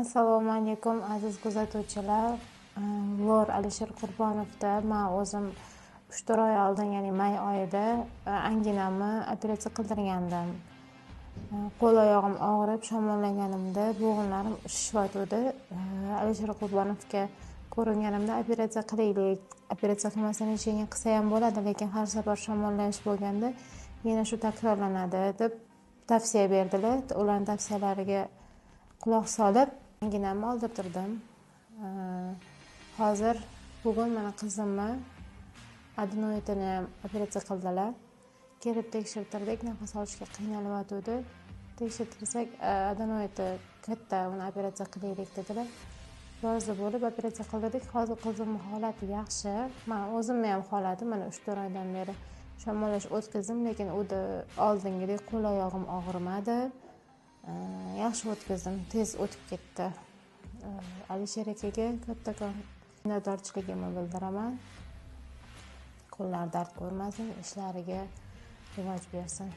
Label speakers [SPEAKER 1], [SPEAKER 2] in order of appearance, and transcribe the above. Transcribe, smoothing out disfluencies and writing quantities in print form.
[SPEAKER 1] Assalomu alaykum, aziz kuzatuvchilar. Lor Alisher Qurbonovda man o'zim 3-4 oy oldin, ya'ni may oyida anginamni operatsiya qildirgandim. Qo'l oyog'im og'rib, shamollaganimda bo'g'inlarim shishyotgandi. Alisher Qurbonovga ko'ringanimda operatsiya qilaylik, operatsiya qilmasdan nechangina qilsa ham bo'ladi, lekin har safar shamollash bo'lganda yana shu takrorlanadi deb tavsiya berdilar. Ularning tavsiyalariga quloq solib anginamni oldirtirdim. Hozir bugun mana qizimni adenoidini ham operatsiya qildilar. Kelib tekshirtirdik, nafas olishga qiynalyotgandi. Tekshirtirsak, adenoidi katta, uni operatsiya qilaylik dedilar. Rozi bo'lib operatsiya qildirdik. Hozir qizimning holati yaxshi. Men o'zimni ham holatim mana 3-4 oydan beri shamollash o'tkazdim, lekin unda oldingidek qo'l oyog'im og'rimadi. Yaxshi o'tkazdim, tez o'tib ketdi. Alisher akaga kattakon minnatdorchiligimni bildiraman. Qo'llari dard ko'rmasin, ishlariga rivoj bersin.